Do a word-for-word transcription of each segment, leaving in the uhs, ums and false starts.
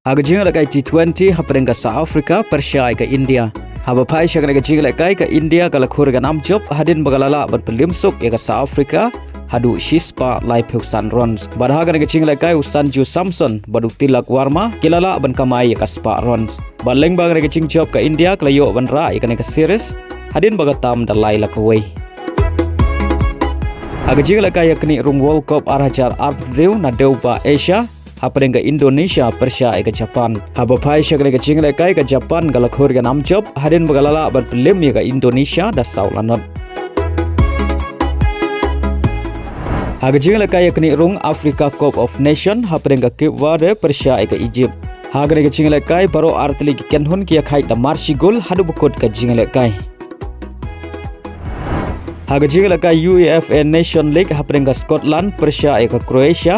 Ha ka jingïalehkai T twenty hapdeng ka South Africa pyrshah ïa ka India. Haba phai sha kane ka jingïalehkai, ka India ka la khur ïa ka nam jop hadien ba ka la lah ban pynliem suk ïa ka South Africa haduh shispah laiphew san runs. Bad ha kane ka jingïalehkai u Sanju Samson bad u Tilak Varma ki la lah ban kamai ïa ka spah runs. Bad lyngba kane ka jingjop ka India ka la ïoh ban rah ïa kane ka series hadien ba ka tam da lai la kawei. Ha ka jingïalehkai ïa ka knieh rung World Cup ar hajar arphew hynriew na dewbah Asia hapdeng ka Indonesia pyrshah ïa ka Japan. Haba phai sha kane ka jingïalehkai, ka Japan ka la khur ïa ka nam jop hadien ba ka la lah ban pynliem ïa ka Indonesia da saw lanot. Ha ka jingïalehkai ïa ka knieh rung Africa Cup of Nation hapdeng ka Cape Verde pyrshah ïa ka Egypt. Ha kane ka jingïalehkai baroh artylli ki kynhun ki ïakhaid da mar shi gol haduh ba kut ka jingïalehkai. Ha ka jingïalehkai UEFA Nation League hapdeng ka Scotland pyrshah ïa ka Croatia.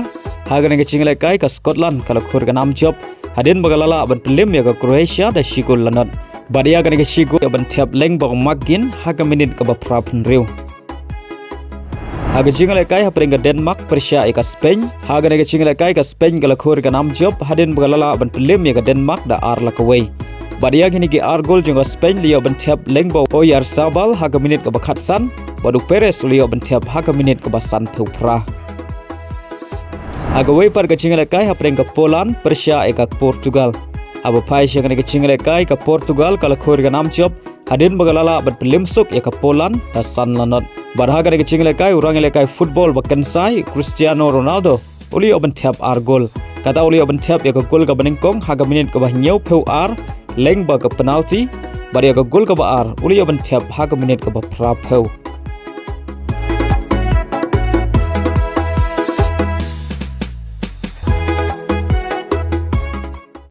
Ha kane ka jingïalehkai ka Scotland ka la khur ïa ka nam jop hadien ba ka la lah ban pynliem ïa ka Croatia da shi gol lanot. Bad ïa kane ka shi gol ïoh ban thep lyngba u Mark Ginn ha ka minit kaba phra phew hynriew. Ha ka jingïalehkai hapdeng ka Denmark pyrshah ïa ka Spain. Ha kane ka jingïalehkai ka Spain ka la khur ïa ka nam jop hadien ba ka la lah ban pynliem ïa ka Denmark da ar la kawei. Bad ïa kine ki ar gol jong ka Spain la ïoh ban thep lyngba u Oyarzabal ha ka minit kaba khatsan, bad u Perez u la ïoh ban thep ha ka minit kaba sanphew phra. Ha kawei pat ka jingïalehkai hapdeng ka Poland pyrshah ïa ka Portugal. Haba phai sha kane ka jingïalehkai, ka Portugal ka la khur ïa ka nam jop hadien ba ka la lah ban pynliem suk ïa ka Poland da san lanot. Bad ha kane ka jingïalehkai u rangïalehkai football ba kynsai Cristiano Ronaldo u la ïoh ban thep ar gol. Kata u la ïoh ban thep ïa ka gol kaba nyngkong ha ka minit kaba hynñiewphew ar lyngba ka penalty, bad ïa ka gol kaba ar u la ïoh ban thep ha ka minit kaba phraphew.